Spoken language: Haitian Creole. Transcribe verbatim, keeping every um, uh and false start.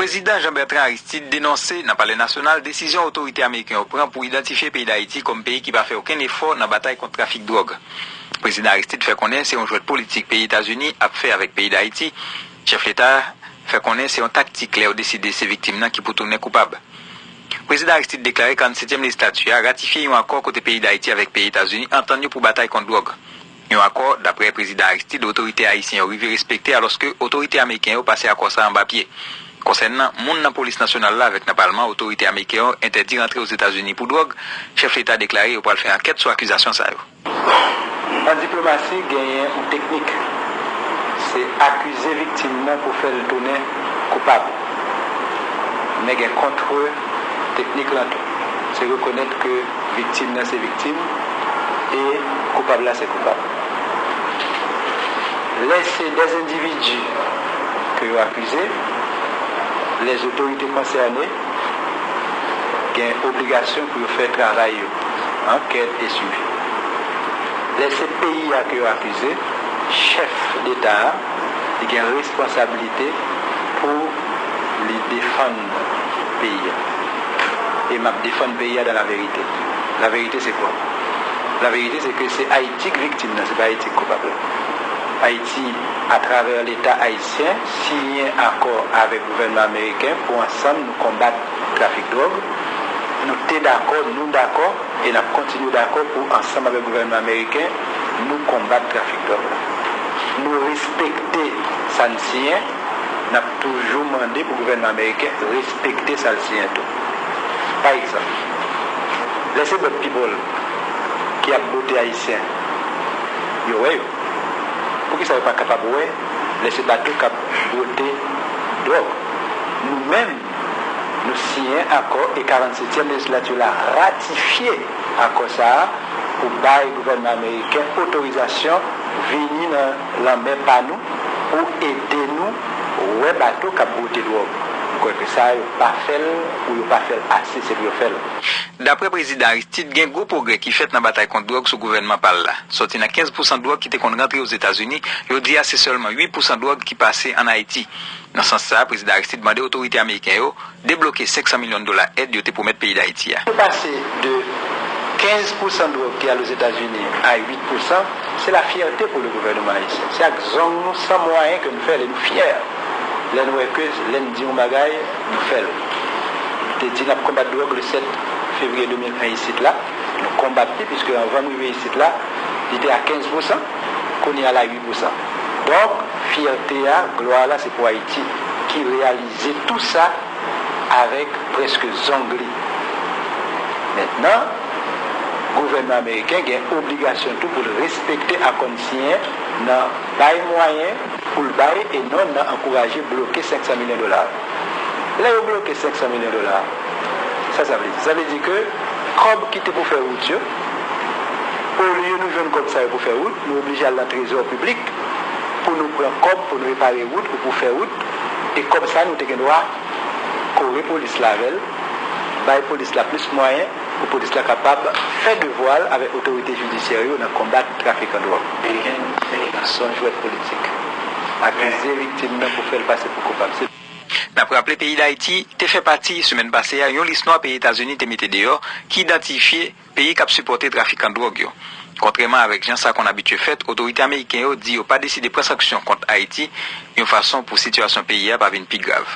Prezidan Jean Bertrand Aristide denonse nan Palè Nasyonal desizyon otorite ameriken yo pran pou idantifye peyi Dayiti kòm peyi ki pa fè okenn efò nan batay kont trafik dwòg. Prezidan Aristide fè konnen se yon jwèt politik peyi Etazini ap fè avèk peyi Dayiti. Chèf Leta a fè konnen se yon taktik lè yo deside se viktim nan ki pou tounen koupab. Prezidan Aristide deklare karannsetyèm lejislati a ratifye yon akò kote peyi Dayiti avèk peyi Etazini antann yo pou batay kont dwòg. Yon akò, daprè Prezidan Aristide, otorite ayisyen yo rive respekte alòske otorite ameriken yo pase akò sa a anba pye. Konsènan moun nan polis nasyonal la avèk nan palman, otorite ameriken yo entèdi rantre Ozetazini pou dwòg, chèf Leta deklare yo pral fè ankèt sou akizasyon sa yo. An diplomasi, genyen yon teknik. Se akize viktim nan pou fè l tounen koupab. Men gen kontre teknik lan tou. Se rekonèt ke viktim nan se viktim e koupab la se koupab. Lè se de endividi ke yo akize, lè otorite konsène gen obligasyon pou yo fè travay yo, ankèt e swivi. Lè se peyi a ke yo akize, chèf deta a, li gen responsablite pou li defann peyi a. E m ap defann peyi a dan laverite. Laverite se kwa? Laverite se ke se Ayiti k viktim nan, se pa Ayiti k koupab la. Ayiti, atravè Leta ayisyen, siyen akò avèk gouvènman ameriken pou ansanm nou konbat trafik dwòg. Nou te dakò, nou dakò, e n ap kontinye dakò pou ansanm avèk gouvènman ameriken, nou konbat trafik dwòg la. Nou respekte sa n siyen, n ap toujou mande pou gouvènman ameriken respekte sa l siyen tou. Pa egzanp, lè se bòt pipòl ki ap bote ayisyen, yo wè yo. Poukisa yo pa kapab wè lè se bato k ap bote dwòg? Nou menm, nou siyen akò e karannsetyèm lejislati la ratifye akò sa a pou bay gouvènman ameriken otorizasyon vini nan lanmè pa nou pou ede nou wè bato k ap bote dwòg. M kwè ke sa a, yo pa fè l, ou yo pa fè l ase, se pou yo fè l. Daprè Prezidan Aristide, gen gwo pwogrè ki fèt nan batay kont dwòg sou gouvènman pa l la. Sòti nan kenz pousan dwòg ki te konn rantre Ozetazini, yo di a se sèlman uit pousan dwòg ki pase ann Ayiti. Nan sans sa a, Prezidan Aristide mande otorite ameriken yo debloke senk san milyon dola èd yo te pwomèt peyi Dayiti a. Nou pase de kenz pousan dwòg ki al Ozetazini a uit pousan, se la fyète pou le gouvènman ayisyen. Se ak zong nou san mwayen ke nou fè l e nou fyè lè nou wè ke lè n di yon bagay, nou fè l. Nou te di n ap konbat dwòg le sèt fevriye de mil ven isit la. Nou konbat li, piske anvan m rive isit la, li te a kenz pousan, kounye a l a uit pousan. Donk, fyète a, glwa la, se pou Ayiti, ki reyalize tou sa avèk prèske zong li. Mentnan, gouvènman ameriken gen obligasyon tou pou l respekte akò n siyen nan bay mwayen pou l bay e non nan ankouraje bloke senk san milyon dola. Lè yo bloke senk san milyon dola, sa sa vle di? Sa vle di ke kòb ki te pou fè wout yo, olye nou jwenn kòb sa yo pou fè wout, nou oblije al nan trezò piblik pou nou pran kòb pou nou repare wout ou pou fè wout, e kòb sa nou te gen dwa kore polis la avè l, bay polis la plis mwayen pou polis la kapab fè devwa l avèk otorite jidisyè yo nan konbat trafikan dwòg. Se yon jwèt politik. Akize viktim nan pou fè l pase pou koupab. Se N ap raple, peyi Dayiti te fè pati, semèn pase a, yon lis nwa peyi Etazini te mete deyò, ki idantifye peyi k ap sipòte trafikan dwòg yo. Kontrèman avèk jan sa konn abitye fèt, otorite ameriken yo di yo pa deside pran sanksyon kont Ayiti, yon fason pou sitiyasyon peyi a pa vin pi grav.